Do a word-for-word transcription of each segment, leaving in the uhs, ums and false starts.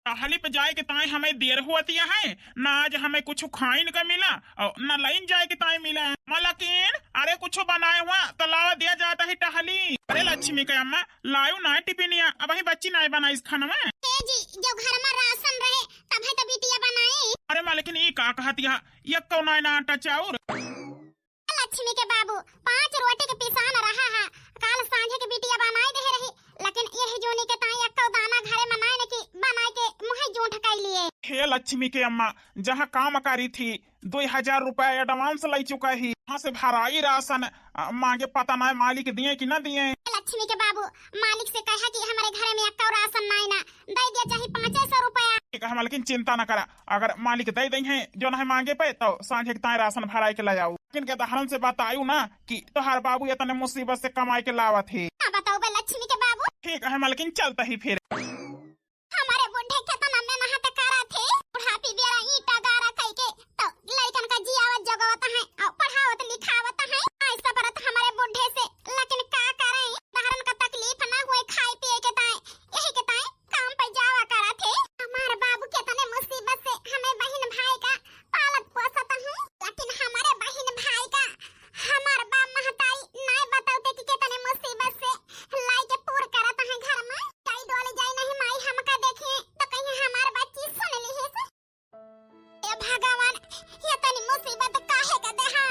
टहली पे जाए के ताई हमें देर हुआ तिया है, ना आज हमें कुछ खाइन का मिला और ना लाइन जाए के ताई मिला है। मलकिन, अरे कुछ बनाए हुआ तो लावा दिया जाता ही टहली। अरे लक्ष्मी के अम्मा, लायो ना टिफिनिया, अब ही बच्ची ना बनाइस खाना में। ए जी, जो घर में राशन रहे तब है तो बिटिया बनाई। अरे मलकिन, ई का कहत यह, ये कौन है ना आटा चाउर? लक्ष्मी के बाबू, पाँच रोटी के पिसान रहा है, काल सांझे के बिटिया बनाए दे रही, लेकिन यही जोनी के ताई एक्को दाना घरे में नाय न कि बनाए के मुँह जूठ कर लिए। हे लक्ष्मी के अम्मा, जहाँ काम करी थी, दो हजार रुपया एडवांस ले चुका ही, वहाँ से भराई राशन, अ, मांगे पता ना मालिक दिए कि ना दिए। लक्ष्मी के बाबू, मालिक से कहा कि हमारे घर में एक्को राशन नाय ना, दे दिया चाहे पाँचे सौ रुपया। ठीक है, मलकिन चिंता न करा, अगर मालिक दे दें हैं जो ना मांगे पे, तो सांझे के ताई राशन भराई के ले आऊ। लेकिन के दहरन से बतायू ना कि तोहार बाबू इतने मुसीबत से कमाई के लावत है। का बताओ बे लक्ष्मी के बाबू? ठीक है मलकिन, चलता ही फिर। हमारे बुढ़े खेतन में नहात करा थे, बुढ़ापी बेरा ईंटा गारा कई के तो लड़कन का जियावत जगवत है और पढ़ावत लिखावत है। ऐसा परत हमारे बुढ़े से, लेकिन का करें, दहरन का तकलीफ ना हुए खाए पिए के ताई, यही के ताई काम पे जावा करा थे। हमार बाबू कितने मुसीबत से हमें बहन भाई का पालत पोसत हूँ, लेकिन हमारे बहन भाई का हमार बाप महतारी नाय बतावते कि कितने मुसीबत से लाई के पूर करत हैं घर में। कई डोल जाई नहीं माई हमका देखे तो कहीं हमार बच्ची सुन ली है से। ए भगवान, ये तनी मुसीबत काहे के दे है?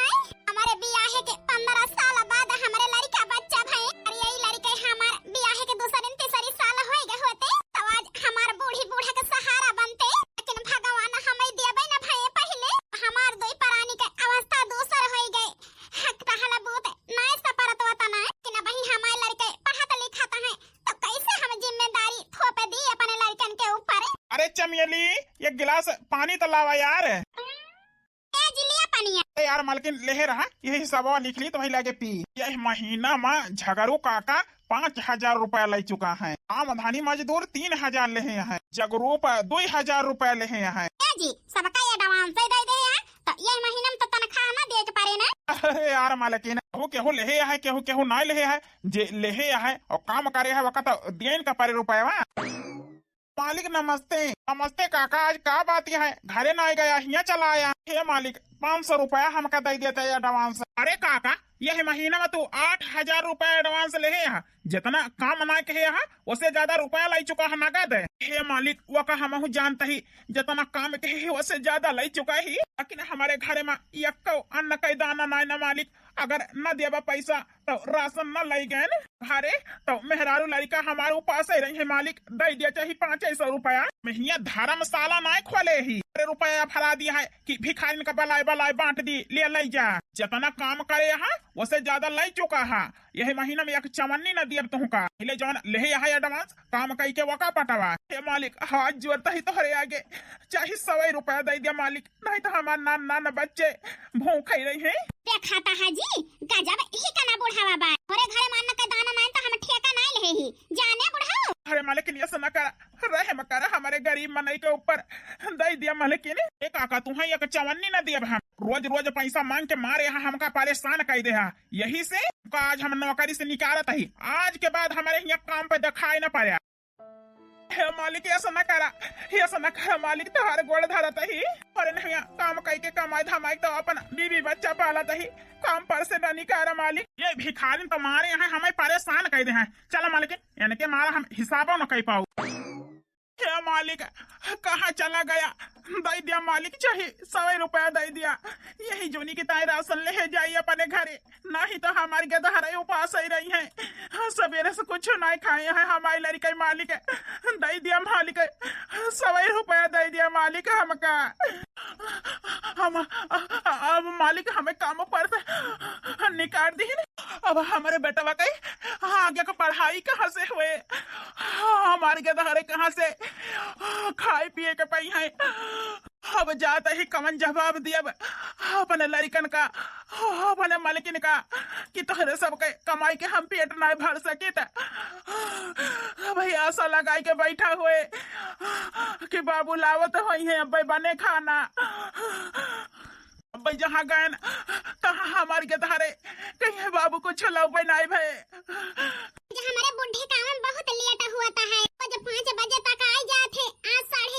हमारे बियाहे के पन्द्रह साल बाद हमारे लड़का बच्चा भए। अरे यही लड़के हमार बियाहे के दूसरी तीसरी साल होए गए होते, तो आज हमार बूढ़ी बूढ़ा के सहारा बनते। लेकिन भगवान हमें देबे न भए पहले। हमार दोई परानी के अवस्था दूसर होई गए। हक पहला बूत नाय सपरत वतना। कि न बही हमारे लड़के पढ़त लिखत हैं, तो कैसे हम जिम्मेदारी थोप दी अपने लड़कन के ऊपर? अरे चमेली, एक गिलास पानी तो लावा यार। ए जी, लिया पनिया। ए यार मलकिन, लेहे रहा, यही हिसाबवा लिख ली तो वही लागे पी। यही महीना में झगड़ू काका पाँच हजार रुपया ले चुका है, आमदनी मजदूर तीन हजार लेहे हैं, जगरूप दुई हजार रुपया लेहे हैं। ए जी, सबका advance दे दे हैं, तो ये महीना में तो तनख्वाह ना दे के पारे ना। अरे यार मलकिन, केहू केहू लेहे है, केहू केहू ना लेहे है, जे लेहे है और काम करे है, वका तो देन का पारे रुपया। मालिक नमस्ते। नमस्ते काका, आज का बात है, घरे ना गया, हियाँ चला आया। हे मालिक, पाँच सौ रुपया हमका दे देते advance। अरे काका, यह महीना में तू आठ हजार रुपया advance लेहे है, जितना काम ना कहे है, उससे ज्यादा रुपया ले चुका है नगद। हे मालिक, वो का हमहू जानता ही, जितना काम कहे है, उससे ज्यादा ले चुका ही। लेकिन हमारे घरे में यक्को अन्न का दाना ना ना मालिक, अगर न देबा पैसा तो राशन न लई गए न घरे, तो मेहरारू लड़का हमारे उपास ही रही है मालिक, दे दिया चाहे पाँच सौ रुपया। मैं हियाँ धर्मशाला ना खोले ही, अरे रुपया फरा दिया है कि भिखारिन का बलाए बलाए बांट दी, ले लई जा। जितना काम करे है, वसे ज्यादा लई चुका है। यही महीना में एक चवन्नी न दियब तुहका। पहले जौन लेहे है advance, काम कई के वका पटवा। हे मालिक, हाथ जोड़ता ही तोहरे आगे, चाहे सौ रुपया दे दिया मालिक, नहीं तो हमार नान नान बच्चे भूखे रही हैं। देखा ता है जी, गजब ही कना बुढ़ावा बा। तोरे घरे में अन्न के दाना नाई तो हम ठेका नाई लेहे ही। जाने बुढ़ऊ। अरे मालिक, ऐसा न करा, रहम करा, हमारे गरीब मनई के ऊपर दे दिया मालिकिन। ए काका, तुहैं एक चवन्नी न दियब हम। रोज रोज पैसा मांग के मारे हा, हमका परेशान कर दे हा। यही से का आज हम नौकरी से निकारत ही। आज के बाद हमारे हियाँ काम पे दिखाई न पड़े। हे मालिक, ऐसा न करा, ऐसा न करा मालिक, तोहार गोड़ धरत ही। अरे नहीं, काम कई के कमाई धमाई तो अपन बीवी बच्चा पालत ही, काम पर से न निकारा मालिक। ये भिखारिन तो मारे हैं, हमें परेशान कर दे हैं। चला मालिक, इनके मारा हम हिसाबो न कर पाऊ। हे मालिक, कहाँ चला गया? दे दिया मालिक, चाहे सौ रुपया दे दिया, यही जोनी की ताई राशन लेहे जाई अपने घरे। नहीं तो हमार गेदहरे उपास ही रही हैं, सवेरे से कुछ नहीं खाए हैं हमारे लड़के। मालिक, दे दिया मालिक, सौ रुपया दे दिया मालिक हमका। हम अब मालिक हमें काम पर से निकाल दी। अब हमारे बेटवा के आगे का पढ़ाई कहाँ से हुए, हमारे गेदहरे कहाँ से खाए पिए के पाई हैं। अब जात ही कवन जवाब दियब अपने लड़कन का, अपने मालकिन का, कि तोहरे सबके कमाई के हम पेट नाय भर सकित। अब ही आशा लगाई के बैठा हुए कि बाबू लावत होई हैं अब्बे बने खाना। अब्बे जहाँ गए न, तहाँ हमार गेदहरे कहीं बाबू कुछ लौबे नाय भए। हमारे बुढ़े काम में बहुत लेट हुआ था है, वो जब पाँच बजे तक आ जाते, आज साढ़े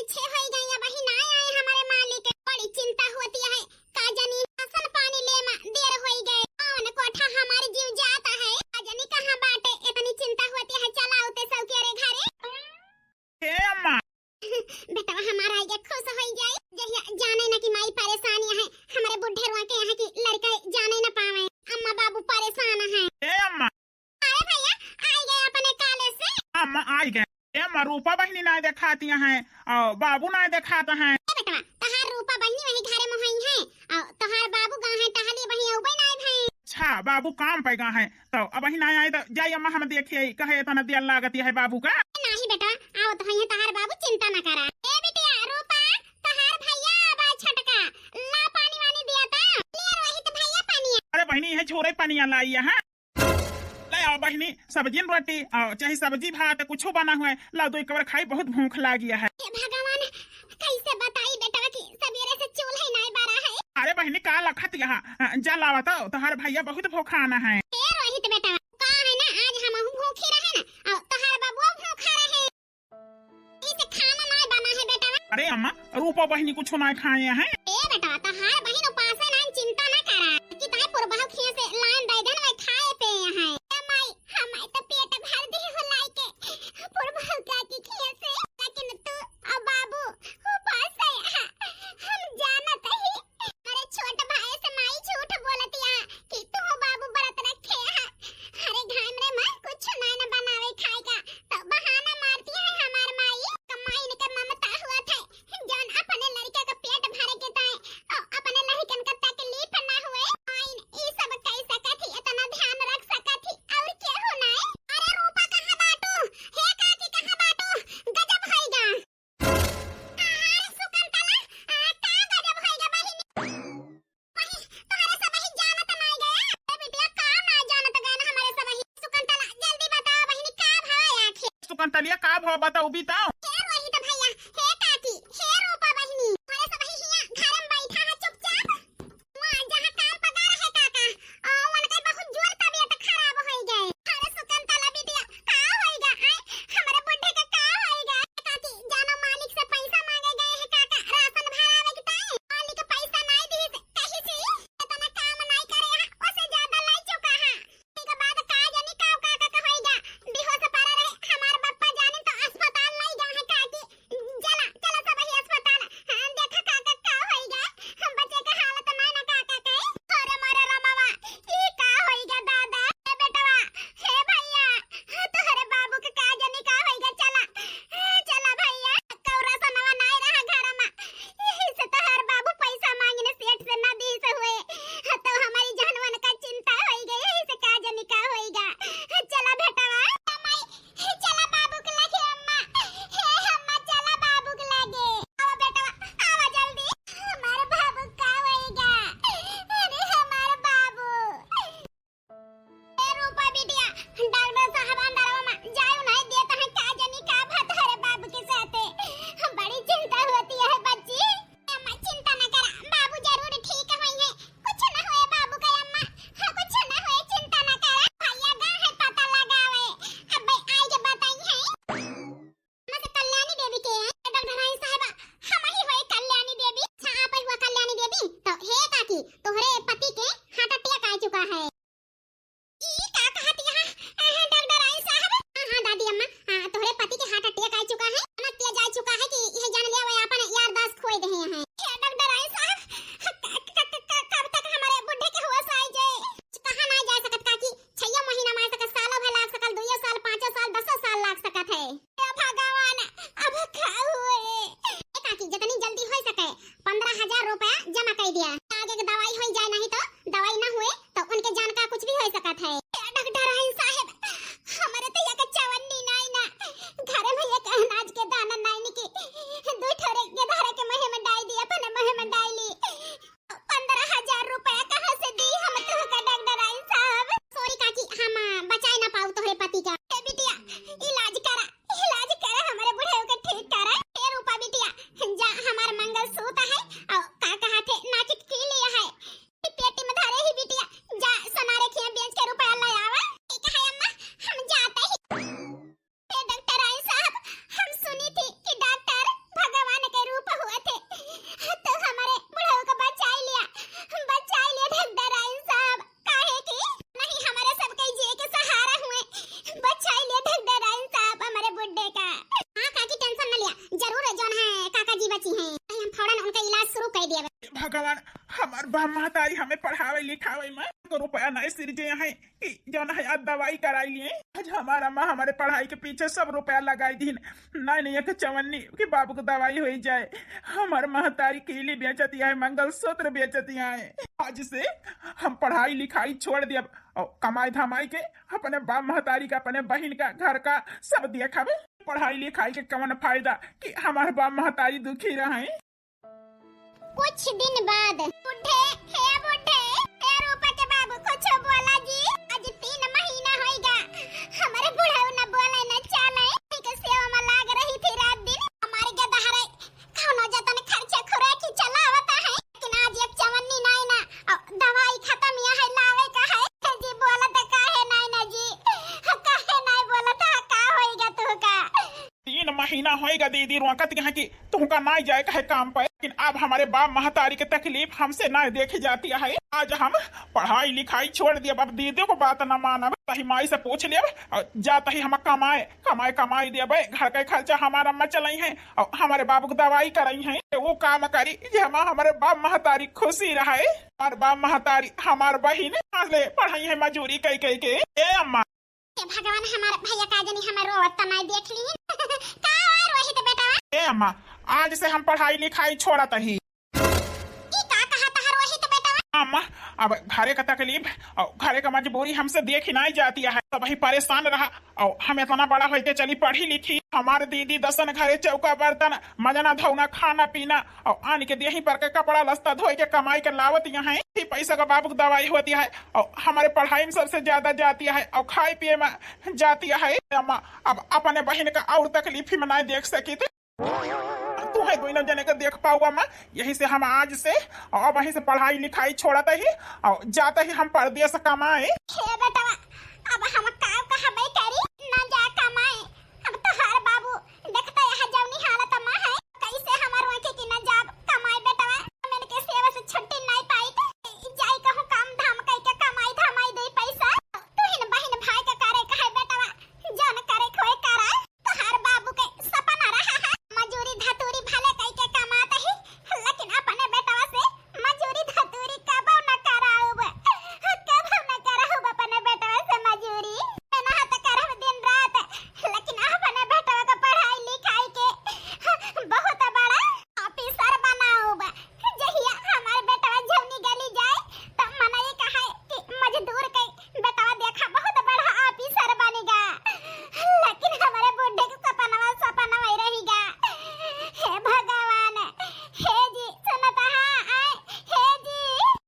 देखातिया हैं, अउ बाबू नाहीं देखात हैं। ए बेटवा, तोहार रूपा बहिनी वही घरे मोहाई है, अउ तोहार बाबू गा हैं, टहली वही अउबे नाहीं भई। अच्छा, बाबू काम पे गा हैं, तो अबहिं नाहीं आए तो जाई अम्मा हम देखिए, कहे इतना देर लागत है बाबू का। नाहीं बेटवा, आवत होइहैं तोहार बाबू, चिंता न करा। ए बिटिया रूपा, तोहार भइया आवा छोटका, ला पानी वानी दिया ता। ले रोहित भइया पानी। अरे बहिनी, इहै छोरे पनिया लाई है। ले आओ बहिनी, सब्जी न रोटी, अउ चाहे सब्जी भात, कुछो बना हुए, ला दो एक बार खाई, बहुत भूख लागी है। हे भगवान, कैसे बताई बेटवा कि सबेरे से चूल्हा ही नाहीं बारा है। अरे बहिनी, का लखत यहाँ, जा लावा तो, तोहार भइया बहुत भूखान है। ए रोहित बेटवा, का है ना, आज हमहू भूखी रहे ना, अउ तोहार बबुआ भूखा रहे। इसे खाना नाहीं बना है बेटवा। अरे अम्मा, रूपा बहिनी कुछो नाहीं खाए हैं। ए बेटवा, तोहार बहिन उपासे नाहीं, चिंता न करा। कि ताई पुरबहू खिया से लाइन दे देन, वही खाए पे हैं। ए माई, हमार तो पेट भर दे हो लाई के। पुरबहू काकी खिया से, लेकिन तू अउ बाबू उपासे हैं। हम जानत ही, अरे छोट भाई से माई झूठ बोलतिया कि तू बाबू व्रत रखे है। अरे घाम रे माँ, कुछ नाहीं न बनावे खाए का, तो बहाना मारती है हमार माई। कमाई इनके ममता हुआ थे, जौन अपने लड़का का पेट भरे के ताई, अउ अपने लड़कन का तकलीफ ना हुए। माई ई सब कह सकत ही, इतना ध्यान रख सकत ही, अउर केहू नाहीं। अरे रूपा कहाँ बाटू? हे काकी कहाँ बाटू? गजब होइगा। अरे सुकंतला, आ, का गजब होइगा बहिनी? वही, तोहरे सबही जानत नाई गया। ए बिटिया, का ना जानत गए ना हमरे सबही? सुकंतला, जल्दी बताओ बहिनी, का भवा आखिर? सुकंतलिया, का भवा बताओ, बताओ। हे रोहित भइया, हे काकी, हे रूपा बहिनी, तोहरे सबही हियाँ घर में बैठा है चुपचाप। वहाँ जहाँ काम पगार है काका, आ, उनके बहुत जोर तबीयत खराब होई गए। अरे सुकंतला बिटिया, का होई गा? आय, हमरे बुढ़े के का होई गा? काकी, जानो मालिक से पैसा मांगे गए हैं काका, राशन भरावे के ताई। मालिक पैसा नाई दी से, कही सी, इतना काम नाई करे हैं, उसे ज्यादा लाई चुका है। के बाद का जानी का, का, का, का होई गा? बेहोश पड़ा रहे, हमार बप्पा जानी तो अस्पताल लाई गा है काकी। चला, चला सबही अस्पताल। हाँ, देखा का, का, का होई गा? हम बच्चे के हालत नाई ना का, का, का है? अरे मोरे रमवा, ई का होई गा दादा? ए बेटवा, हे भइया, तोहरे बाबू के का जानी का होई गा? चला, चला भइया, कौरा सनवा नाई रहा घर में। यही से तोहार बाबू पैसा मांगने सेठ से ना दी से हुए, तो हमारी जानवन का चिंता होई गई, यही से का जानी का होई गा। चला बेटवा, माई, चला बाबू के लगे अम्मा, हे अम्मा चला बाबू के लगे। आवा बेटवा, आवा जल्दी, हमारे बाबू का होई गा, अरे हमारे बाबू। ए रूपा बिटिया, डॉक्टर साहब अंदरवा में जाए नाई देत हैं, का जानी का बात हरे बाबू के साथे। बड़ी चिंता होती है बच्ची। अम्मा चिंता न करा, बाबू जरूर ठीक होइहैं। कुछ न होए बाबू का अम्मा, हाँ कुछ न होए, चिंता न करा। भइया गा है पता लगावे, अब्बे आइके बताइहैं। मत कल्याणी देवी के हैं, डॉक्टर रानी साहब, हम ही होए कल्याणी देवी। अच्छा, आप ही हुआ कल्याणी देवी? तो हे काकी, तोहरे पति के heart attack आ चुका है। ई का कहत यहाँ, अ, डॉक्टर रानी साहब? हाँ, हाँ, दादी अम्मा, हाँ, तोहरे पति के heart attack आ चुका है, इतना तेज आ चुका है कि यह जान लिया वह अपन यार दास खोए गए हैं। हे डॉक्टर रानी साहब, क-, क-, क-, क-, कब तक हमारे बुढ़े के होश आई जाए? कहाँ ना जा सकत काकी, छइयो महीना में आ सकत, सालों भर लाग सकत, दुइयो साल, पाँचों साल, दसों साल लाग सकत है। हे भगवान, अब का हुए? ए काकी, जितनी जल्दी हो सके, पन्द्रह हजार रुपया जमा कर दिया। आगे के दवाई हो जाए, नहीं तो दवाई ना हुए तो उनके जान का कुछ भी हो सकत है। ए डॉक्टर रानी साहब, हमारे तो एक चवन्नी नाई ना, घर में एक अनाज के दाना नाई निकी, दो ठोरे के धारा के मुँह में डाल दी, अपने मुँह में डाल ली। पन्द्रह हजार रुपया कहाँ से दी हम तुहका डॉक्टर रानी साहब? Sorry काकी, हम, आ, बचाए ना पाऊ तोहरे पति का। ए बिटिया, इलाज करा, इलाज करा, हमारे बुढ़ऊ के ठीक करा। ए रूपा बिटिया, जा हमार मंगलसूत्र है, और का कहा थे, नाचित की लिया है, ई पेटी में धरे ही बिटिया, जा सोना रेखिया बेच के रुपया ले आवा। ठीक है अम्मा, हम जाते ही। ए डॉक्टर रानी साहब, हम सुनी थी कि डॉक्टर भगवान के रूप हुए थे, तो हमारे बुढ़ऊ को बचाई लिया, बचाई लिया डॉक्टर रानी साहब, काहे कि नहीं हमारे सबके जिए के सहारा हुए, बचाई लिया डॉक्टर रानी साहब हमारे बुड्ढे का। हाँ काकी, tension न लिया, जरूर जौन है काका जी बची हैं। फौरन उनका इलाज शुरू कर दिया। भगवान, हमार बाप महतारी हमें पढ़ावे लिखावे में तो रुपया नहीं सिरजे हैं कि जौन है आज दवाई कराई लिए। आज हमार अम्मा हमारे पढ़ाई के पीछे सब रुपया लगाई दीन। नहीं, नहीं, एक चवन्नी कि बाबू को दवाई हो जाए। हमार महतारी कीली बेचती है, मंगलसूत्र बेचती है। आज से हम पढ़ाई लिखाई छोड़ दिया और कमाई धमाई के अपने बाप महतारी का, अपने बहिन का, घर का सब देखब। पढ़ाई लिखाई के कवन फायदा कि हमार बाप महतारी दुखी रहे। कुछ दिन बाद, बूढ़े, हे बूढ़े, हे रूपा के बाबू, कुछ बोला जी। आज तीन महीना होइगा, हमारे बुढ़ऊ न बोले न चाले, के सेवा में लाग रही थी रात दिन। हमारे गदहरे कौनो जतन खर्चा खुराकी चलावता है, लेकिन आज एक चवन्नी नाई ना, और दवाई खत्म यहाँ है लावे का है। जी बोलत काहे नाई ना जी, काहे नाई बोलत है, का होइगा तू का? तीन महीना होइगा दीदी रोकत यहाँ कि तुहका नाई जाए कहे काम पे, लेकिन अब हमारे बाप महतारी के तकलीफ हमसे नाई देखी जाती है। आज हम पढ़ाई लिखाई छोड़ दिया, अब दीदी को बात ना मानब, तही माई से पूछ लिया और जाता ही हम कमाए, कमाए, कमाई देबे, घर के खर्चा हमार अम्मा चलाई है और हमारे बाबू की दवाई कराई है। वो काम करी जे हम हमारे बाप महतारी खुशी रहे, हमार बाप महतारी, हमार बहिन, आज ले पढ़ाई है मजूरी कई कई के। ए अम्मा। हे भगवान, हमार भैया का जनी हमार रोवत त नाई देख ली। का हुआ रोहित बेटवा? ए अम्मा, आज से हम पढ़ाई लिखाई छोड़त ही। ई का कहा तहर रोहित बेटवा? अम्मा, अब घरे का तकलीफ और घरे का मजबूरी हमसे देखी नाई जाती है। सब ही परेशान रहा और हम इतना बड़ा होइके चली पढ़ी लिखी। हमार दीदी दसन घरे चौका बर्तन, मजना धौना, खाना पीना और आन के देही पर के कपड़ा लत्ता धोई के कमाई के लावत यहाँ है। ई पैसा का बाबू की दवाई होती है और हमारे पढ़ाई में सबसे ज्यादा जाती है और खाए पिए में जाती है। अम्मा, अब अपने बहिन का और तकलीफी में नाई देख सकी थी। तू है दोनों जने के देख पाऊ अम्मा, यही से हम आज से और वहीं से पढ़ाई लिखाई छोड़त ही और जात ही हम परदेस कमाए। हे बेटवा, अब हम का कहबे करी, ना जा कमाए। अब तोहार बाबू देखते यहाँ जौनी हालत में है, कैसे हमार रोके कि ना जाब कमाए बेटवा। हम इनके सेवा से छुट्टी नाई पाई, तो जाई कहूँ काम धाम कई के कमाई धमाई दे पैसा। तू ही न बहिन भाई के करे कहे बेटवा, जौन करे खोए करा। तोहार बाबू के सपना रहा है, मजूरी धतूरी भले कई के कमात ही, लेकिन अपने बेटवा से मजूरी धतूरी कबो न कराउब, कबो न कराउब अपने बेटवा से मजूरी। मेहनत करब दिन रात, लेकिन अपने बेटवा के पढ़ाई लिखाई के बहुत बड़ा ऑफिसर बनाउब। जहिया हमार बेटवा जौनी गली जाए, त मनई कहे कि मजदूर के बेटवा देखा बहुत बड़ा ऑफिसर बनेगा, लेकिन हमारे बुढ़े के सपनवा सपनवा ही रहेगा। हे भगवान, हे जी, सुनत हा, आए, हे जी,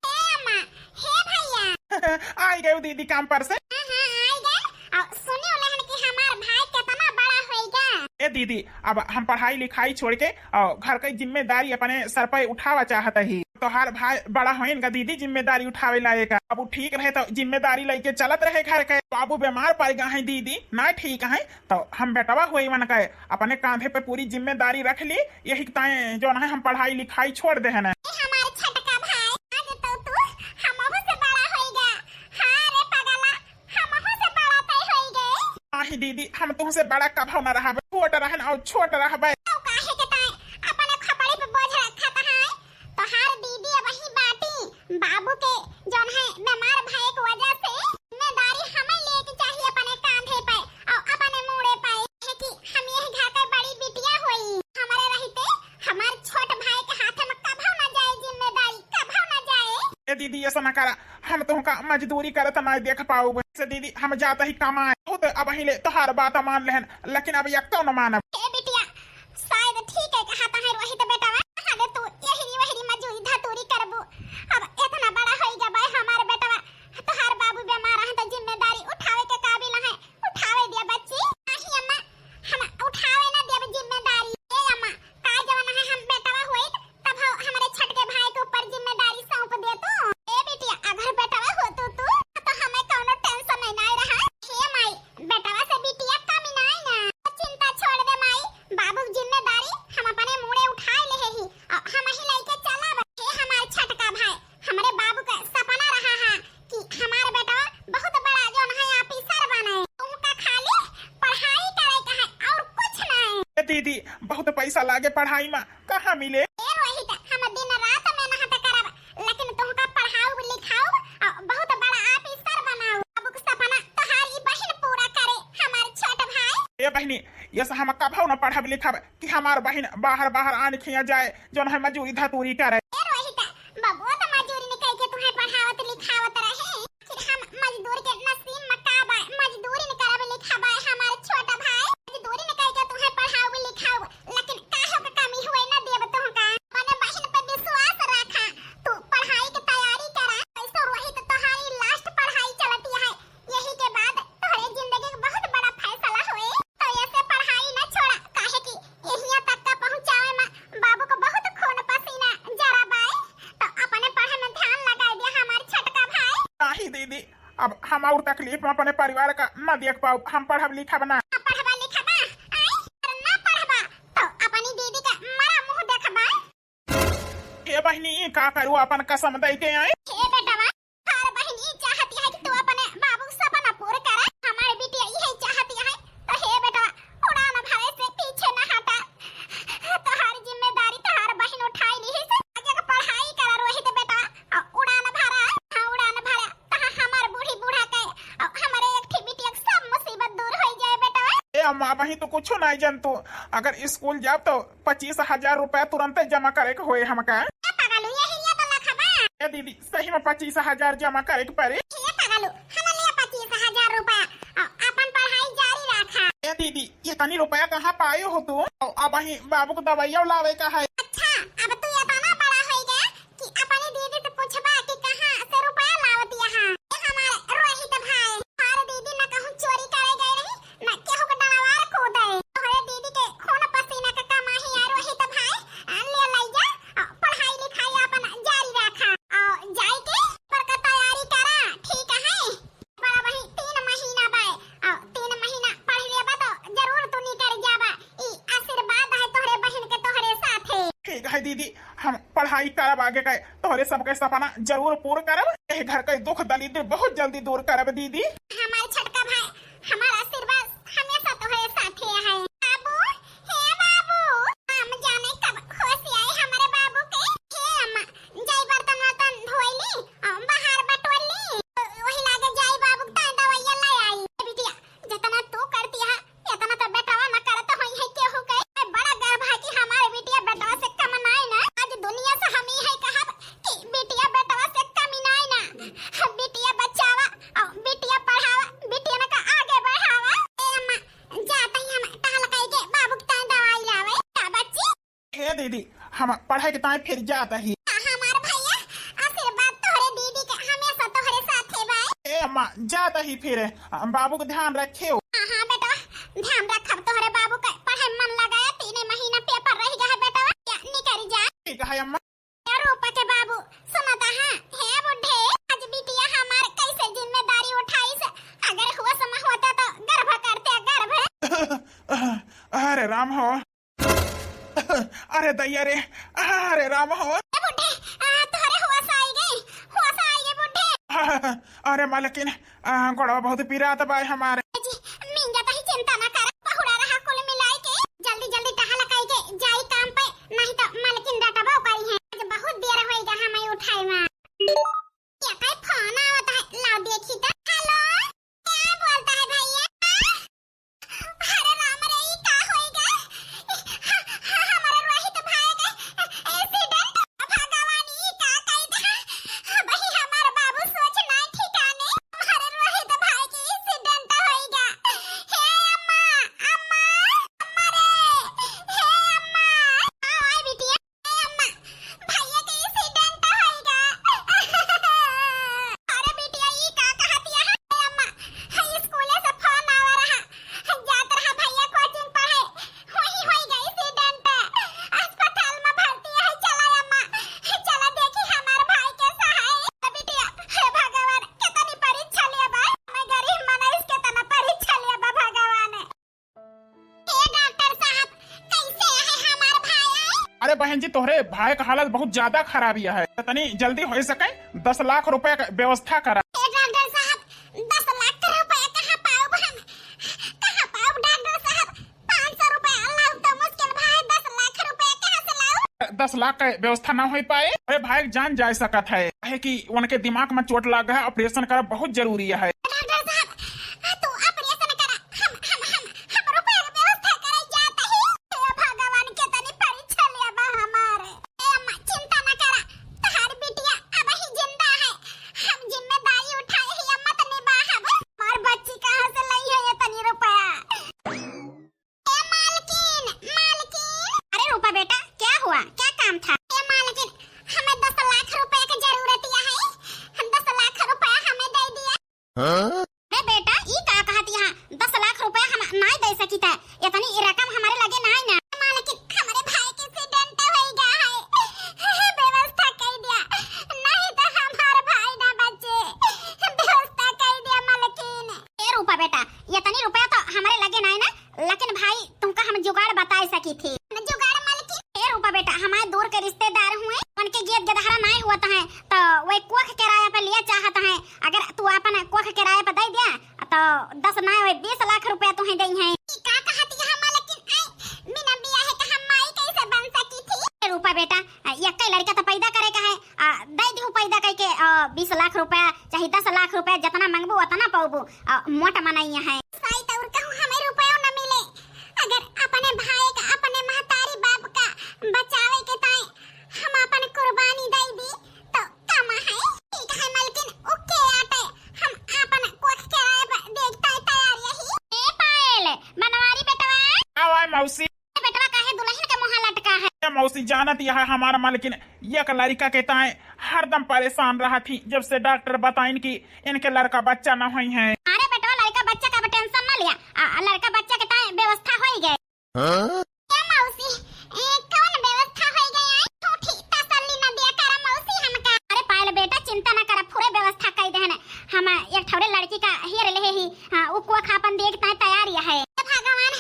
हे अम्मा, हे भैया। आई गए दीदी काम पर से। हाँ, हाँ, आई गए। और सुनी उन्हें कि हमार भाई कितना बड़ा होइगा। ए दीदी, अब हम पढ़ाई लिखाई छोड़ के और घर के जिम्मेदारी अपने सर पे उठावा चाहत ही। तोहार भाई बड़ा होइन का दीदी, जिम्मेदारी उठावे लायक। अब उ ठीक रहे तो जिम्मेदारी लेके चलत रहे घर के। बाबू बीमार पड़ गए हैं दीदी, ना ठीक है, तो हम बेटवा हुई मन के अपने कांधे पे पूरी जिम्मेदारी रख ली। यही ताए जौन है हम पढ़ाई लिखाई छोड़ दे है ना। ए हमारे छोटका भाई, आज तो तू हमहू से बड़ा होइगा। हाँ रे पगला, हमहू से बड़ा तय होइगे। नाही दीदी, हम तुमसे बड़ा कभो न रहबे, छोट रहन और छोट रहबे। तो काहे के ताए अपने खोपड़ी पे बोझ रखत है? तोहार दीदी अब ही बाटी, बाबू के जौन है बीमार भय के वजह से जिम्मेदारी हमें लेके चाहिए अपने कांधे पे और अपने मूड़े पे। है कि हम यह घर के बड़ी बिटिया होई, हमारे रहते हमार छोट भाई के हाथ में कभो ना जाए जिम्मेदारी, कभो ना जाए। ए दीदी, ऐसा ना करा, हम तुमका मजदूरी करत ना देख पाउब। से दीदी, हम जात ही कमाए। बहुत अब हिले तोहार बात मान लेहन, लेकिन अब एक तो न मानब। ए बिटिया, शायद ठीक है कहा तहे रोहित बेटवा। अरे तू यही वही मजूरी धतूरी करबू। अब इतना बड़ा होई गबे हमार बेटवा, तोहार बाबू बीमार है तो जिम्मेदारी उठावे के काबिल है, उठावे दिया बच्ची। नहीं अम्मा, हम उठावे ना देब जिम्मेदारी। ए अम्मा, का जवन है हम बेटवा होइत, तब हम हमारे छोटके भाई के ऊपर जिम्मेदारी सौंप दे तू। ए बिटिया, अगर बेटवा हो तू, तू, तो हमें कौनो टेंशन नहीं, नहीं रहा। हे माई, बेटवा से बिटिया कमी नहीं ना। चिंता छोड़ दे माई, बाबू की जिम्मेदारी हम अपने मूड़े उठाए ले ही, और हम ही लेके चलब। हे हमारे छोटका भाई, हमरे बाबू का सपना रहा है कि हमार बेटवा बहुत बड़ा जौन है ऑफिसर बने। उनका खाली पढ़ाई करे के है और कुछ नहीं। ए दीदी, बहुत पैसा लागे पढ़ाई में, कहाँ मिले? ए रोहित, ये से हम कभो न पढ़ब लिखब कि हमार बहिन बाहर बाहर आन खिया जाए, जौन है मजूरी धतूरी करे। ए रोहित, बबुआ तो मजूरी न कइके तुहे पढ़ावत लिखावत रहे, फिर हम मजदूर के नसीब में का बा, मजदूरी न करब लिखब हमार छोटा भाई, मजदूरी न कइके तुहे पढ़ाऊ लिखाऊ, लेकिन काहो के कमी हुए न देब तुहका। अपने बहिन पे विश्वास रखा, तू पढ़ाई के तैयारी करा। कैसो रोहित तोहारी last पढ़ाई चलती है, यही के बाद तोहरे जिंदगी के बहुत बड़ा फैसला होए, तो ऐसे पढ़ाई न छोड़ा, काहे कि यहिया तक का पहुँचावे में बाबू को बहुत खून पसीना जरा बाए, तो अपने पढ़े में ध्यान लगाए दिया हमार छोटका भाई। नाही दीदी, अब हम और तकलीफ में अपने परिवार का न देख पाऊ, हम पढ़ब लिखब ना। ना पढ़बा लिखबा, आई, अगर ना पढ़बा, तो अपनी दीदी का मरा मुँह देखबा। ए बहिनी, ई का करू, अपन कसम दे के आई। हे बेटवा, हर बहिनी चाहती है कि तू अपने बाबू के सपना पूरा करे। हमारे बिटिया यही चाहती है, तो हे बेटवा, उड़ान भरे से पीछे न हटा। तोहार जिम्मेदारी तोहार बहिन उठाई ली है, आगे का पढ़ाई करा रोहित बेटा, और उड़ान भरा, हाँ, उड़ान भरा। तहाँ हमार बूढ़ी बूढ़ा के, और हमारे एक ठी बिटिया के सब मुसीबत दूर हो जाए बेटवा। ए अम्मा, अबहीं तो कुछो नाहीं जानतू। अगर स्कूल जाब तो पच्चीस हजार रुपया तुरंते जमा करे के होए हमका। ए पगलू, यही लिए तो लखबा। ए दीदी, सही में पच्चीस हजार जमा करे के पड़े। ए पगलू, हम लिए पच्चीस हजार रुपया, और अपन पढ़ाई जारी रखा। ए दीदी, इतनी रुपया कहाँ पाए हो तू? और अबहीं बाबू को दवाइया लावे का है। अच्छा, अब तू इतना बड़ा हो गया कि अपनी दीदी से पूछबा कि कहाँ से रुपया लावत यहाँ। ए हमारे रोहित भाई, हमारे दीदी न कहूँ चोरी करे गए रही, न केहू के डलवार कूदे। तोहरे दीदी के खून पसीना के कमाई है रोहित भाई, आ, ले लई जा, आ, पढ़ाई लिखाई अपन जारी रखा, आ, जाई के पर का तैयारी करा, ठीक है? बड़ा बहिन, तीन महीना बाय, आ, तीन महीना पढ़ लेबा तो जरूर तू निकल जाबा। ई आशीर्वाद है तोहरे बहिन के तोहरे साथे। ठीक है दीदी, हम पढ़ाई करब आगे के, तोहरे सबके सपना जरूर पूर करब। एह घर के दुख दलिद्र बहुत जल्दी दूर करब दीदी। हमार छोटका भाई, हमार आशीर्वाद हमेशा तोहरे साथे है। बाबू, हे बाबू, हम जाने कब होश आए हमारे बाबू के। हे अम्मा, जाई बर्तन वर्तन धोई ली, आ, बाहर बटोर ली, वही लागे जाई बाबू के ताई दवाइया ले आई। ए बिटिया, जितना तू करती है, इतना तो बेटवा न करत होई है केहू के। बड़ा गर्व है कि हमारे बिटिया बेटवा से कम नाई ना। आज दुनिया से हम ई है कहब कि बिटिया बेटवा से कमी नाई ना। बिटिया बचावा और बिटिया पढ़ावा, बिटिया न का आगे बढ़ावा। ए अम्मा, जात ही हम टहल कई के बाबू के ताई दवाई लावे। का बच्ची? हे दीदी, हम पढ़े के ताई फिर जात ही। हमार भैया, आशीर्वाद तोहरे दीदी के हमेशा तोहरे साथे बाय। ए अम्मा, जात ही फिर, बाबू के ध्यान रखेउ। हाँ, हाँ बेटा, ध्यान रखब तोहरे बाबू के, पढ़े मन लगाया, तीने महीना पेपर रह गया है बेटा, या निकल जा। ठीक है अम्मा। ए रूपा के बाबू, सुनता है, हे बुढ़े, आज बिटिया हमार कैसे जिम्मेदारी उठाई से, अगर होश में होता तो गर्भ करते गर्भ। अरे राम हो, अरे दैया रे, अरे राम हो। ए बुढ़े, आ, तोहरे होश आई गई, होश आई गई बुढ़े। अरे मालकिन, आ, गोड़वा बहुत पिरात बाय हमारे। जी, मिंजा तही चिंता ना कर, बहुरा रहा कुल मिलाई के, जल्दी जल्दी टहल काई के जाई काम पे, नहीं तो मालकिन डटबो करी है। आज बहुत देर होई गा हमें उठाई में। क्या काई फोन आवत है, लाओ देखी तो। हेलो, क्या बोलता है भैया? अरे राम रे, ई का होई गे? ह-, ह-, हमारे रोहित भाई के accident। भगवान, ई का कई दे? अबही हमार बाबू सोच नाई ठिकाने। हमारे रोहित भाई के accident होई गे। हे अम्मा, अम्मा, अम्मा रे, हे अम्मा। आओ, आओ बिटिया। ए अम्मा, भैया के accident होई गा। अरे बिटिया, ई का कहतिया है? ए अम्मा, है स्कूले से फोन आवा रहा। जात रहा भैया coaching पढ़े, वही होई गा accident। अस्पताल में भर्ती है, चला अम्मा, चला देखी हमार भाई कैसा है। तो बिटिया, हे भगवान, कितनी परीक्षा लिया बा। मैं गरीब मनई से कितना परीक्षा लिया बा भगवान। हे डॉक्टर साहब, कैसे है हमार भाई? अरे बहन जी, तोहरे भाई का हालत बहुत ज्यादा खराब ही है, तनी जल्दी हो सके दस लाख रुपए का व्यवस्था करा। हे डॉक्टर साहब, दस लाख रुपए कहाँ पाउब हम? कहाँ पाउब डॉक्टर साहब? पाँच सौ रुपए लाउब तो मुश्किल भाई, दस लाख रुपए कहाँ से लाउब? दस लाख का व्यवस्था ना हो पाए। अरे भाई, जान जा सकत है, काहे कि उनके दिमाग में चोट लगा है, operation करा बहुत जरूरी है। डॉक्टर साहब, तू operation करा, हम, हम, हम, हम रुपया के व्यवस्था कर। अरे बेटा, ई का कहत यहाँ? दस लाख रुपया हम नाय दे सकित है, इतनी रकम हमरे लगे नाय ना। मालकिन, हमरे भाई के accident होइ गया है, व्यवस्था कइ दिया, नहीं तो हमार भाई ना बचे, व्यवस्था कइ दिया मालकिन। ए रूपा बेटा, इतनी रुपया तो हमरे लगे नाय ना, लेकिन भाई, तुमका हम जुगाड़ बताए सकी थी। जुगाड़ मालकिन? ए रूपा बेटा, हमारे दूर के रिश्तेदार हुए, उनके गेद गेदहरा नाय हुअत है, तो वे कोख किराया पे लिया चाहत है। अगर तू अपन कोख किराया पे दे दिया, तो दस नाय, वे बीस लाख रुपया तुहे दई है। ई का कहत यहाँ मालकिन? आई, बिना बियाहे का हम माई कैसे बन सकी थी? ए रूपा बेटा, यक्कै लड़का तो पैदा करे का है, आ, दे दिहु पैदा कइके, आ, बीस लाख रुपया, चाहे दस लाख रुपया, जितना मंगबू, उतना पउबू। आ, मोट मनइया है। साइत और कहूँ हमें रुपया न मिले, अगर अपने भाई का, अपने महतारी बाप का बचावे के ताई हम अपन कुर्बानी दे दी, तो कम है। ठीक है मलकिन, ओके आटे, हम अपन कोख किराए पर देखता है तैयार यही। ए पायल, बनवारी बेटवा। आवा मौसी। बेटवा काहे दुल्हन के मुँह लटका है? ए मौसी, जानत यह हमार मलकिन एक लड़का के ताए हरदम परेशान रहत ही, जब से डॉक्टर बताइन कि इनके लड़का बच्चा न होई है। अरे बेटवा, लड़का बच्चा का अब tension न लिया, आ, लड़का बच्चा के ताए व्यवस्था होई गए। हाँ? ए मौसी, ए, कौन व्यवस्था होई गए? आई झूठी तसल्ली न दिया करा मौसी हमका। अरे पायल बेटा, चिंता न करा, पूरे व्यवस्था कई देहन। हम एक ठौरे लड़की का हेर लेहे ही, हाँ, उ कोख आपन देख ताए तैयार ही है। हे भगवान,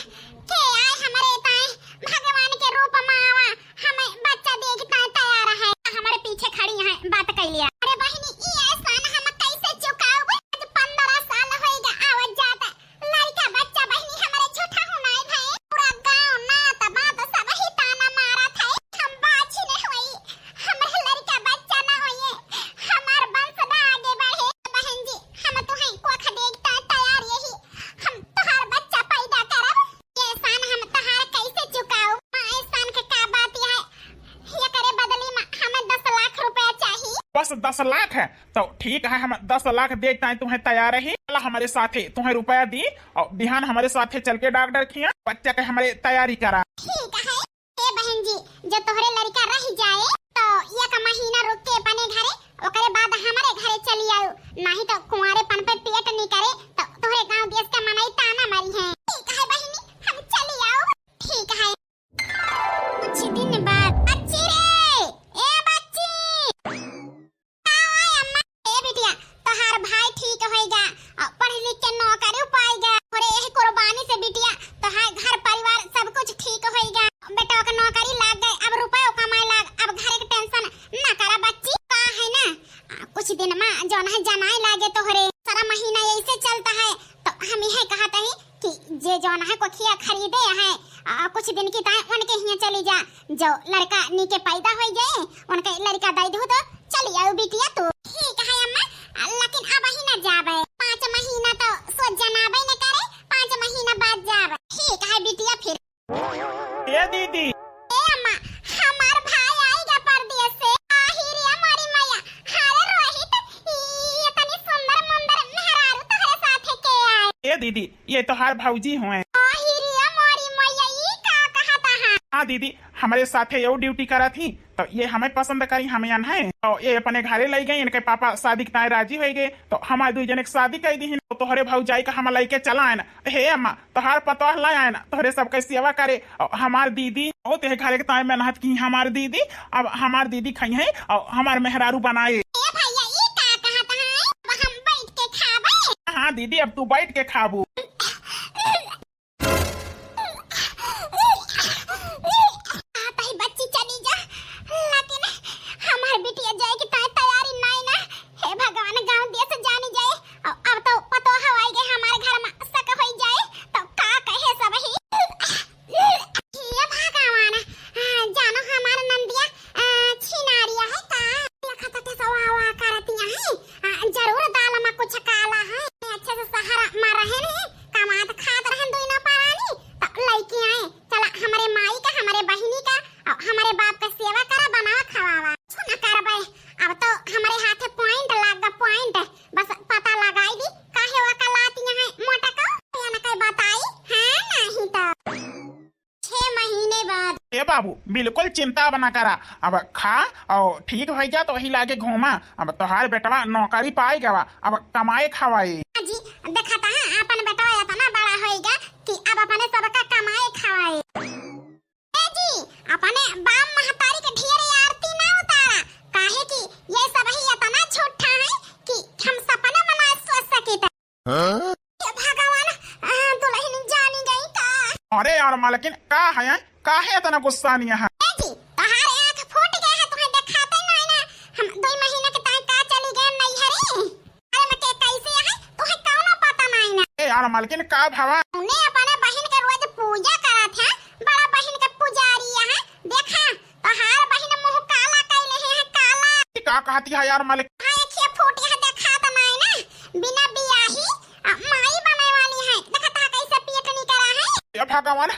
के आए हमरे ताए, भगवान के रूप में आवा, हमें बच्चा देख ताए तैयार है। हमरे पीछे खड़ी है, बात कई लिया। अरे बहिनी, ई एहसान हम कैसे चुकाउब? आज पन्द्रह साल होइगा आवत जात। लड़का बच्चा बहिनी हमरे झूठा हूँ नाई भए। पूरा गाँव नात बात सब ही ताना मारत है। हम बाझिन होई, हमरे लड़का बच्चा ना होइए, हमार वंश ना आगे बढ़े। बहन जी, हम तुहें कोख देखता तैयार यही, हम तोहार बच्चा पैदा करब। ये एहसान हम तोहार कैसे चुकाऊ? माँ, एहसान के का बात है? एकरे बदली में हमें दस लाख रुपया चाहिए। बस दस लाख है? तो ठीक है, हम दस लाख देख ताई तुहें तैयार ही। चला हमरे साथे, तुहें रुपया दी और बिहान हमरे साथे चल के डॉक्टर खिया बच्चा के हमरे तैयारी करा। ठीक है। ए बहन जी, जो तोहरे लड़का रह जाए तो एक महीना रुक के अपने घरे, ओकरे बाद हमरे घरे चली आऊ, नहीं तो कुंवारेपन पे पेट निकरे तो तोहरे गांव देश का मनई ताना मारी है। ठीक है बहिनी, हम चली आऊ। ठीक है। कुछ दिन बाद, बच्ची रे, ए बच्ची। का होय अम्मा? ए बिटिया, तोहार भाई ठीक होइगा, अ, पढ़ लिख के नौकरी पाइगा। अरे एह कुर्बानी से बिटिया, तोहार घर परिवार सब कुछ ठीक होइगा। बेटवा के नौकरी लाग गए, अब रुपयो कमाए लाग, अब घर के tension ना करा बच्ची। का है ना, अ, कुछ दिन में जौन है जनाए लागे तोहरे, सारा महीना ऐसे चलता है, तो हम यह कहत ही कि जे जौन है कोखिया खरीदे है, आ, कुछ दिन की ताए उनके हियाँ चली जा, जो लड़का नीके पैदा होई गए, उनके लड़का दे दू तो चली आऊ बिटिया तू। ठीक है अम्मा, आ, लेकिन अब ही ना जाबे, पाँच महीना तो सोच जनाबे न करे, पाँच महीना बाद जाबे। ठीक है बिटिया फिर। ए दीदी। ए अम्मा, हमार भाई आइगा परदेस से। आही रे मोरी मैया, अरे रोहित, ई इतनी सुंदर मुंदर मेहरारू तोहरे साथे के आए? ए दीदी, ये तोहार भौजी हुए। आही रे मोरी मैया, ई का कहत है? हाँ दीदी, हमरे साथे यो duty करत ही, तो ये हमें पसंद करी, हमें अन है। तो ये अपने घरे लई गई, इनके पापा शादी के ताए राजी होई गए, तो हमारे दुई जने के शादी कई दी। तो तोहरे भौजाई का हम लइके चला आए ना। हे अम्मा, तोहार पतोह ला आए ना, तोहरे सबके सेवा करे। और हमार दीदी, ओ तेरे घरे के ताए मेहनत की हमार दीदी, अब हमार दीदी खाई है और हमार मेहरारू बनाए। ए भैया, ई का कहत है? अब हम बैठ के खाबे? हाँ दीदी, अब तू बैठ के खाबू। आ, तही बच्ची चली जा, लेकिन हमार बिटिया जाए के ताए तैयारी नाई ना। हे भगवान, गांव देश जानी जाए, अब तो पतोह आई गए हमारे घर में शक होई जाए, तो का कहे सब ही। हे भगवान, आ, जानो हमार नंदिया, आ, छिनारिया है का? देखा तो कैसा वाह वाह करतिया है। आ, जरूर दाल में कुछ काला है। अच्छे से सहारा मार रहे हैं, अब बिल्कुल चिंता अब ना करा, अब खा और ठीक होइ जा तो वही लागे घूमा। अब तोहार बेटवा नौकरी पाए गवा, अब कमाए खवाए। हाँ जी, देखा था अपन बेटवा इतना बड़ा होइगा कि अब अपने सबका कमाए खवाए। ए जी, अपने बाप महतारी के ढेर आरती ना उतारा, काहे कि ये सब ही इतना झूठा है कि हम सपना में ना सोच सकित। हाँ? हे भगवान, आ, दुल्हन जानी गई का? अरे यार मालकिन, का है, हैं? काहे इतना गुस्सा नहीं है? ए जी, तोहार आँख फूट गया है, तुम्हें देखाते नहीं ना। हम दो महीना के ताई का चली गए नैहरे। अरे मके कैसे है, तुम्हें कौनो पता नहीं ना। ए यार मालकिन, का भवा? उन्हें अपने बहन के रोज पूजा करत है, बड़ा बहन के पुजारी है। देखा, तोहार बहिन मुँह काला कइले है, काला। ई का कहती है यार मालिक? हाँ, एक ही फूट यहाँ देखात नाई ना, बिना बियाही, आ, माई बने वाली है। देखत हा कैसे पेट निकरा है। हे भगवान,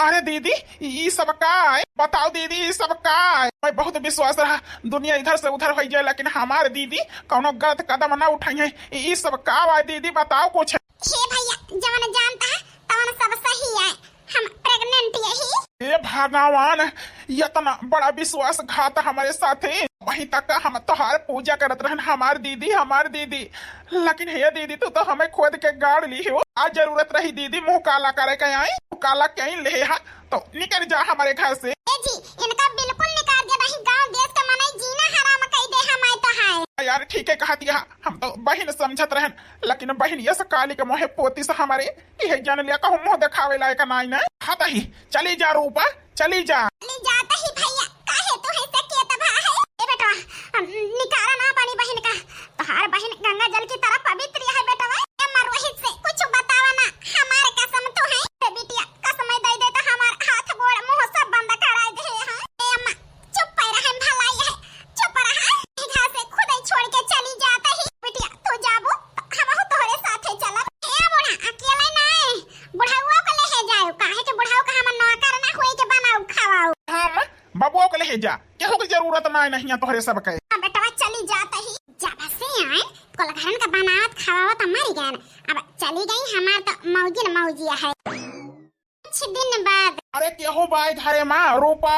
अरे दीदी, ई सब का है? बताओ दीदी, ई सब का है? मैं बहुत विश्वास रहा, दुनिया इधर से उधर होइ जाए, लेकिन हमार दीदी कौनो गलत कदम ना उठाई है। ई सब का बा दीदी, बताओ कुछ। हे भैया, जवन जानता है, तवन सब सही है। हम pregnant यही। हे भगवान, इतना बड़ा विश्वासघात हमारे साथे। वहीं तक हम तोहार पूजा करत रहन, हमार दीदी, हमार दीदी। लेकिन हे दीदी, तू तो हमें खोद के गाड़ ली हो। आज जरूरत रही दीदी, मुँह काला करे के आई, मुँह काला कहीं ले हा, तो निकल जा हमारे घर से। ए जी, इनका बिल्कुल निकाल दे, नहीं गाँव देश का मनई जीना हराम कई दे हमारे तो है। यार, ठीक है कहती है, हम तो बहिन समझत रहन, लेकिन बहिन ये से काली के मोहे पोती से हमारे, इहे जान लिया कहूँ मुँह देखावे लायक नाई ना। हतही, चली जा रूपा, चली जा। चली जात ही भैया, काहे तू है सकेत भा है? ए बेटवा, हम निकारा ना पानी बहिन का, तोहार बहिन गंगा जल की तरह पवित्र है बेटवा। ए मर रोहित से कुछ बतावा ना, हमार कसम तू है। ए बिटिया, कसम दे दे तो हमार हाथ गोड़ मुँह सब बंद कराई दे है। ए अम्मा, चुप रहा, भलाई है, चुप रहा। ई घर से खुद ही छोड़ के चली जात ही। बिटिया, तू जाबू, तो हमहू तोहरे साथे चलब। ए बूढ़ा, अकेले नाय, बुढ़ाऊ के लेहे जाओ, काहे के बुढ़ाऊ का हम नौकर ना होई के बनाऊ खवाऊ। हाँ, बबुआ के लेहे जा, केहू के जरूरत नाय नहीं है तोहरे सब के। हाँ, बेटवा चली जात ही, जब से आए, कुल घरन का बनावत खवावत मर गए। अब चली गई, हमार तो मौजिन मौजिया है। कुछ दिन बाद। अरे केहू बाय घरे मा रूपा?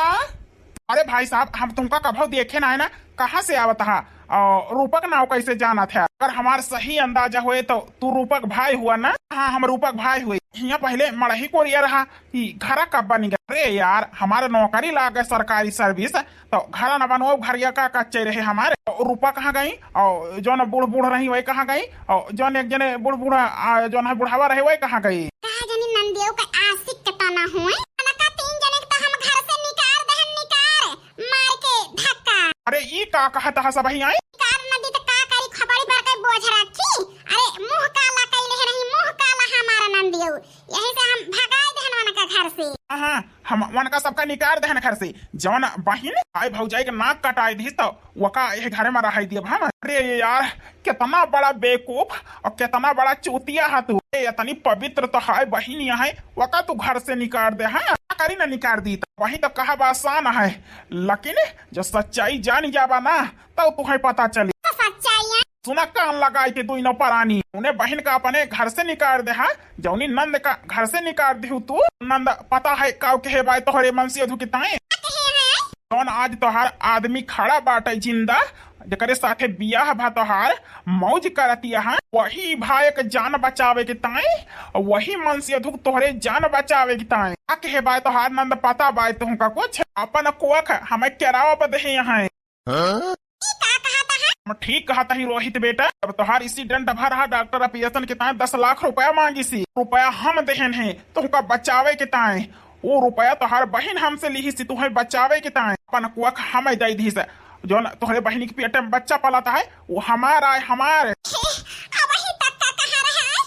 अरे भाई साहब, हम तुमका कभो देखे ना है ना, कहाँ से आवत हा? और रूपक नाव कैसे जानत है? अगर हमार सही अंदाजा होए तो तू रूपक भाई हुआ ना? हाँ, हम रूपक भाई हुए। हियाँ पहले मड़ही कोरिया रहा, ई घरा कब बनी गया? अरे यार, हमारे नौकरी लाग गए सरकारी service, तो घरा न बनवाओ, घरिया का कच्चे रहे हमारे। और रूपा कहाँ गई? और जौन बूढ़ बूढ़ रही वही कहाँ गई? और जौन एक जने बूढ़ बूढ़, आ, जौन है बुढ़ावा रहे वही कहाँ गई? कहा जानी नंदियो का आशिक के तना हुए। उनका तीन जने के तो हम घर से निकाल दहन, निकाल, मार के धक्का। अरे ई का कहत हा सब ही आई? कार नदी त का करी, खपड़ी भर के बोझ रखी। अरे मुँह काला कैले है नहीं, मुँह काला हमारा नंदियो। यही से हम भगाए देहन वनका घर से। हाँ, हम वनका सबका निकार देहन घर से। जवन बहिन आई भौजाई के नाक कटाए दिस तो वका यह घरे में रहाई दियब हम। अरे यार, कितना बड़ा बेवकूफ और कितना बड़ा चूतिया है तू। ए, इतनी पवित्र तो है बहिन यहाँ, वका तू घर से निकार दे। हाँ, का करी ना निकार दी तो वही तो कहब आसान है, लेकिन जो सच्चाई जान जाबा ना तब तुहे पता चली। तो सच्चाई है। सुना कान लगाई के दुइनो परानी, उन्हें बहिन का अपने घर से निकार दे हा, जौनी नंद का घर से निकार दिहू तू। नंद पता है काव के हे बाय तोहरे मनसेधु की ताए। कहे है? जौन आज तोहार आदमी खड़ा बाटे जिंदा, जेकरे साथे बियाह भा तोहार मौज करतिया हा, वही भा एक जान बचावे के ताए, वही मनसेधु तोहरे जान बचावे के ताए। का कहे बाय तोहार नंद, पता बाय तुहका कुछ? अपन कोख हमें केरावा पर देहे हैं। हाँ? ई का कहत है? हम ठीक कहत ही रोहित बेटा, अब तोहार accident भा रहा, डॉक्टर operation के ताए दस लाख रुपया मांगी सी, रुपया हम देहन है तुहका बचावे के ताए। वो रुपया तोहार बहिन हमसे लिही सी तुहे बचावे के ताए, अपन कोख हमें दे दी से। जौन तोहरे बहिन के पेट में बच्चा पलत है, वो हमार आए, हमार। हे, अब ही तक का कहा रहा है?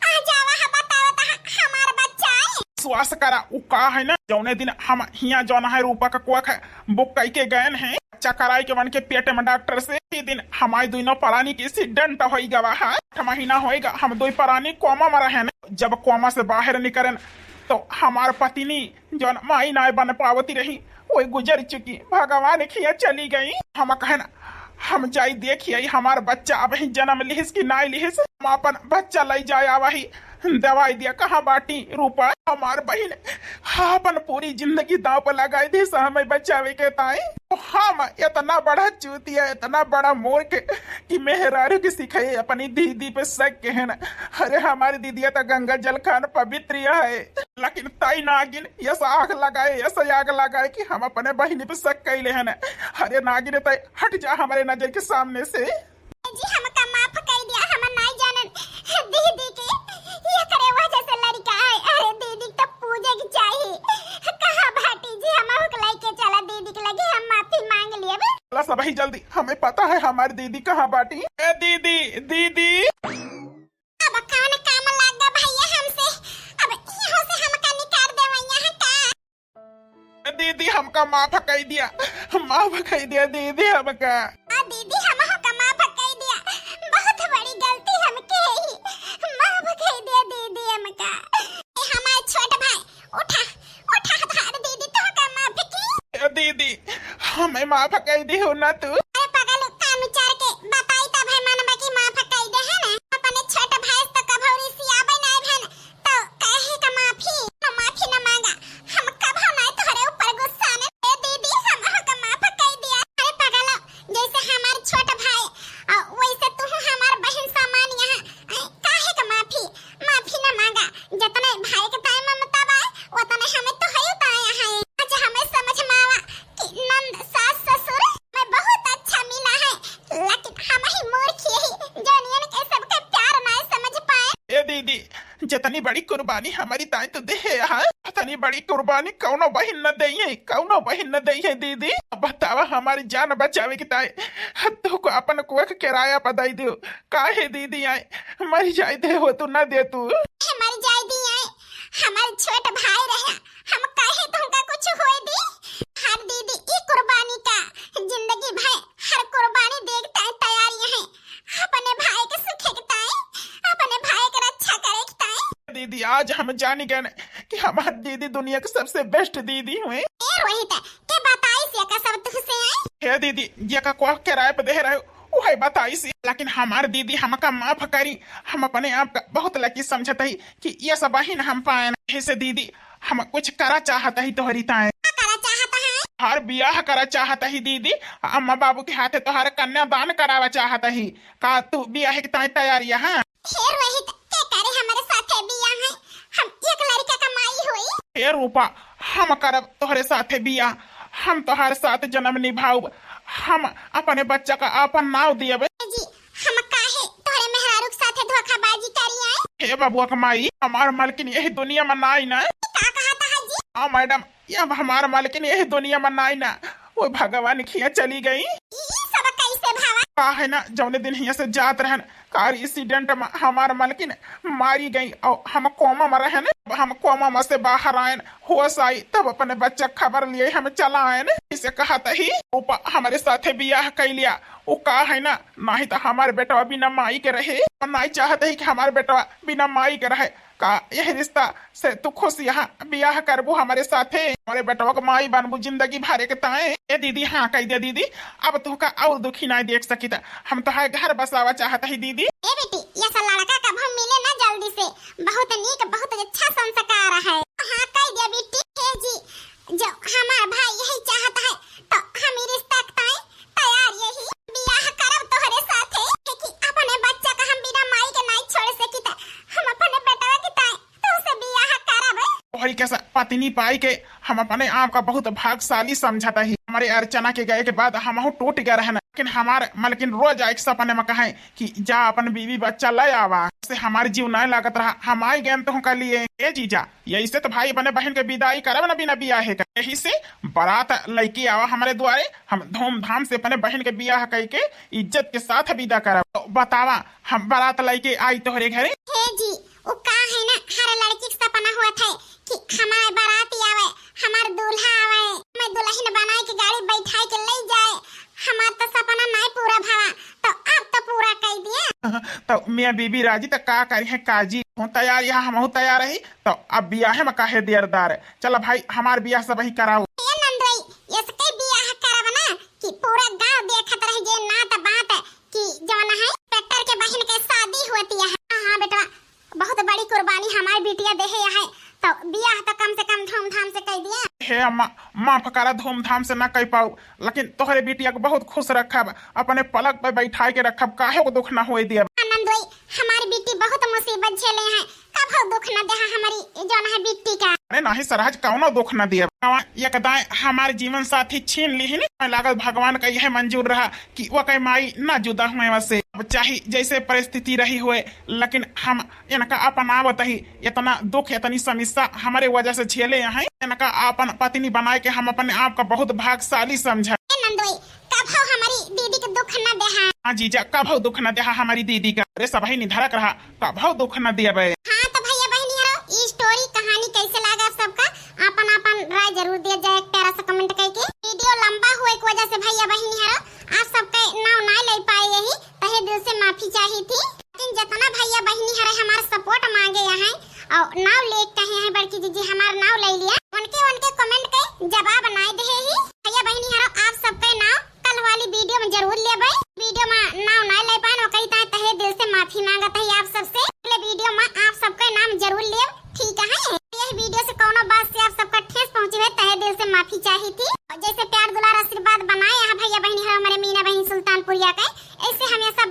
आ जावा है, बतावा ता हमार बच्चा है। विश्वास करा, उ का है ना, जौने दिन हम हियाँ जौन है रूपा का कोख book कई के गयन है, बच्चा कराई के वन के पेट में डॉक्टर से, ही दिन हमारे दुइनो परानी के accident होई गवा है। आठ महीना होई गा, हम दुई परानी coma में रहन। जब coma से बाहर निकरन, तो हमार पत्नी जौन माई नाय बन पावती रही, वही गुजर चुकी, भगवान खिया चली गई। हम कहन, हम जाई देखिए हमार बच्चा अब ही जन्म लिहिस कि नाय लिहिस, हम अपन बच्चा लई जाए आवही। दवाई दिया, कहाँ बाटी रूपा? हमार बहिन, हाँ, अपन पूरी जिंदगी दांव पर लगाई दी स हमें बचावे के ताई। हम इतना बड़ा चूतिया, इतना बड़ा मूर्ख कि मेहरारू के सिखाए अपनी दीदी पे शक के है ना। अरे हमारी दीदिया तो गंगा जल खान पवित्र है, लेकिन ताई नागिन यस आग लगाए, यस आग लगाए कि हम अपने बहिनी पे शक कैले है ना। अरे नागिन ताई हट जा हमारे नजर के सामने से। जी, हमका माफ कर दिया, हम नाई जानन दीदी के ये करे वजह से लड़का है। अरे दीदी तो पूजे के चाहिए, कहाँ बाटी जी? हम ओके लेके चला दीदी के लगे, हम माफी मांग लिए। चला सबही जल्दी, हमें पता है हमारी दीदी कहाँ बाटी। ए दीदी, दीदी। अब कौन काम लाग गा भैया हमसे? अब यहाँ से हमका निकाल दे वैया है का? दीदी, हमका माफ कई दिया, माफ कई दिया दीदी हमका। आ दीदी, हमहू का माफ कई दिया, बहुत बड़ी गलती हम के ही, माफ कई दिया दीदी हमका। ए हमार छोट भाई, उठा, उठा धार दीदी, तोहका माफ की। ए दीदी, हमें माफ कई दी हो ना तू। अरे पगल, कान उचार के बताई तब है मनबा की माफ कई दे है ना। अपने छोट भाई से तो कभौरी सियाबे नाई भेन, तो काहे का माफी? हम माफी न मांगा, हम कभो नाय तोहरे ऊपर गुस्सा ने। ए दीदी, हमहू का माफ कई दिया। अरे पगला, जैसे हमार छोट भाई, आ, वैसे तू हमार बहन समान यहाँ, आ, काहे का माफी? माफी न मांगा, जतने भाई के ताई ममता बा, उतने हमें तो है ताई है। अच्छा, हमें समझ में आवा कि नंद सास ससुर में बहुत अच्छा मिला है, लेकिन हम ही मूर्ख यही जो नियन के सबके प्यार नाय समझ पाए। ए दीदी, जितनी बड़ी कुर्बानी हमारी ताई तो दे है, हाँ? इतनी बड़ी कुर्बानी कौनो बहिन न दे है, कौनो बहिन न दे है दीदी। बतावा हमारी जान बचावे की ताई, तू को अपन कोख किराया पर दे दो। काहे दीदी आए, मर जाए दे हो तू, न दे तू। मर जाए दी आए, हमार छोट भाई रहे, हम काहे तुमका कुछ होए दी? हर दीदी ई कुर्बानी का जिंदगी भर हर कुर्बानी देख ताई तैयार यहाँ। अपने भाई के सुखे के ताई, अपने भाई के रक्षा करे के ताई। दीदी, आज हम जानी गए कि हमार दीदी दुनिया के सबसे बेस्ट दीदी हुए। ए रोहित, के बताई से का सब तुझसे आई? हे दीदी, ये का कोख किराए पे दे रहे हो, वही बताई से। लेकिन हमार दीदी हमका माफ करी, हम अपने आप का बहुत लकी समझत ही कि ये सब ही न हम पाए। ऐसे दीदी, हम कुछ करा चाहत ही तोहरी ताए। का करा चाहत है? हर बियाह करा चाहत ही दीदी, अम्मा बाबू के हाथे तोहर कन्यादान करावा चाहत ही। का तू बियाह के ताए तैयार यहाँ? हे रोहित, के करे हमारे साथे बियाह है? हम एक लड़का का माई होई। हे रूपा, हम करब तोहरे साथे बियाह, हम तोहरे साथ जन्म निभाउब, हम अपने बच्चा का आपन नाव दियब। जी, हम काहे तोहरे मेहरारू के साथे धोखाबाजी करी आए? हे बबुआ के माई, हमार मलकिन यही दुनिया में नाई ना। का कहत है जी? हाँ मैडम, ये अब हमार मलकिन यही दुनिया में नाई ना, वो भगवान खिया चली गई। ई सब कैसे भवा? का है ना, जौने दिन हियाँ से जात रहन, कार एक्सीडेंट में हमार मलकिन मारी गई और हम कोमा में रहन। हम कोमा में से बाहर आयन, होश आई, तब अपने बच्चा खबर लिए हम चला आयन। इसे कहत ही, "रूपा, हमारे साथे बियाह कई लिया।" वो का है ना, नाही तो हमार बेटवा बिना माई के रहे। हम नाही चाहत ही कि हमार बेटवा बिना माई के रहे। का यह रिश्ता से तू खुश यहाँ बियाह करबू हमारे साथे? हमारे बेटवा के माई बनबू जिंदगी भरे के ताए। ए दीदी, हाँ कह दे दीदी, अब तुहका और दुखी नाई देख सकित। हम तोहार घर बसावा चाहत ही दीदी। ए बेटी, ये सा लड़का कभो मिले ना जल्दी से, बहुत नीक, बहुत अच्छा संस्कार है। हाँ कह दिया बेटी। हे जी, जो हमार भाई यही चाहत है तो हम ई रिश्ता के ताए तैयार यही। बियाह करब तोहरे साथे, कि अपने बच्चा का हम बिना माई के नाई छोड़ सकित, हम अपने बेटवा के ताए तोहसे बियाह करब। तोहरी के सा पत्नी पाई के हम अपने आप का बहुत भाग्यशाली समझत ही। हमारे अर्चना के गए के बाद हमहू टूट गए रहन, लेकिन हमार मलकिन रोज आए के सपने में कहे कि जा अपन बीवी बच्चा ले आवा। से हमार जीव नाई लागत रहा, हम आई गए तुहका लिए। ए जीजा, यही से तो भाई अपने बहन के विदाई करब न बिना बियाहे का। यही से बारात लइके आवा हमारे द्वारे, हम धूमधाम से अपने बहन के बियाह कइके इज्जत के साथ विदा करब। तो बतावा, हम बारात लइके आई तोहरे घरे? हे जी, उ का है ना, हर लड़की के सपना होत है कि हमार बारात आवे, हमार दूल्हा आवे, हमें दुल्हन बनाए के गाड़ी बैठाए के ले जाए। हमार तो सपना नाई पूरा भवा, तो अब तो पूरा कई दिया। तो मियाँ बीबी राजी तो का करी है काजी, हूँ तैयार यहाँ, हमहू तैयार रही। तो अब बियाहे में काहे देरदार? चला भाई, हमार बियाह सबही कराओ। ए नंदोई, इसके बियाह करब ना कि पूरा गांव देखत रह जे नात बात कि जवन है ट्रैक्टर के बहिन के शादी होती है। हाँ, हाँ बेटवा, बहुत बड़ी कुर्बानी हे अम्मा, माफ करा, धूमधाम से ना कइ पाउब, लेकिन तोहरे बिटिया के बहुत खुश रखब, अपने पलक पे बैठाइ के रखब, काहे को दुख ना होए देब। हाँ नंदोई, हमारी बिट्टी बहुत मुसीबत झेले हैं, कभउ दुख न देहा हमारी जौन है बिट्टी का। अरे नाहीं सरहज, कउनो दुख न देब। हाँ, एक दाएं हमार जीवन साथी छीन लिहिन, लागत भगवान का यह मंजूर रहा कि ओके माई ना जुदा हुए वसे। अब चाहे जैसे परिस्थिति रही हुए, लेकिन हम इनका अपनावत ही इतना दुख, इतनी समस्या हमरे वजह से झेले हैं। इनका अपन पत्नी बनाए के हम अपने आप का बहुत भाग्यशाली समझा। ए नंदोई, कभउ हमारी दीदी के दुख न देहा। हाँ जीजा, कभउ दुख न देहा हमारी दीदी का। अरे सबही निधरक रहा, कभउ दुख न देबे। हाँ तो भइया बहिनी हरो, ई story कहानी कैसे लागा आप सबका? आपन आपन राय जरूर दिया जाए एक प्यारा सा comment करके। Video लंबा हुए की वजह से भइया बहिनी हरो, आप सबके नाव ना ले पाए यही, तहे दिल से माफी चाही थी। लेकिन जितना भइया बहिनी हरे हमार support मांगे यहाँ और नाव ले कहे हैं बड़की जीजी हमार नाव ले लिया, उनके उनके comment के जवाब ना दे ही। भइया बहिनी हरो, आप सबके नाव कल वाली video में जरूर लेबे। Video में नाव ना ले पाए, ओकरी ताईं तहे दिल से माफी मांगत है आप सबसे। अगले video में आप सबके नाम जरूर लेब, ठीक है? यही video से कउनो बात से आप सबका ठेस पहुँची है, तहे दिल से माफी चाही थी। और जैसे प्यार दुलार आशीर्वाद बनाए यहाँ भइया बहिनी हरो, हमारे मीना बहिन सुल्तानपुरिया के, ऐसे हमेशा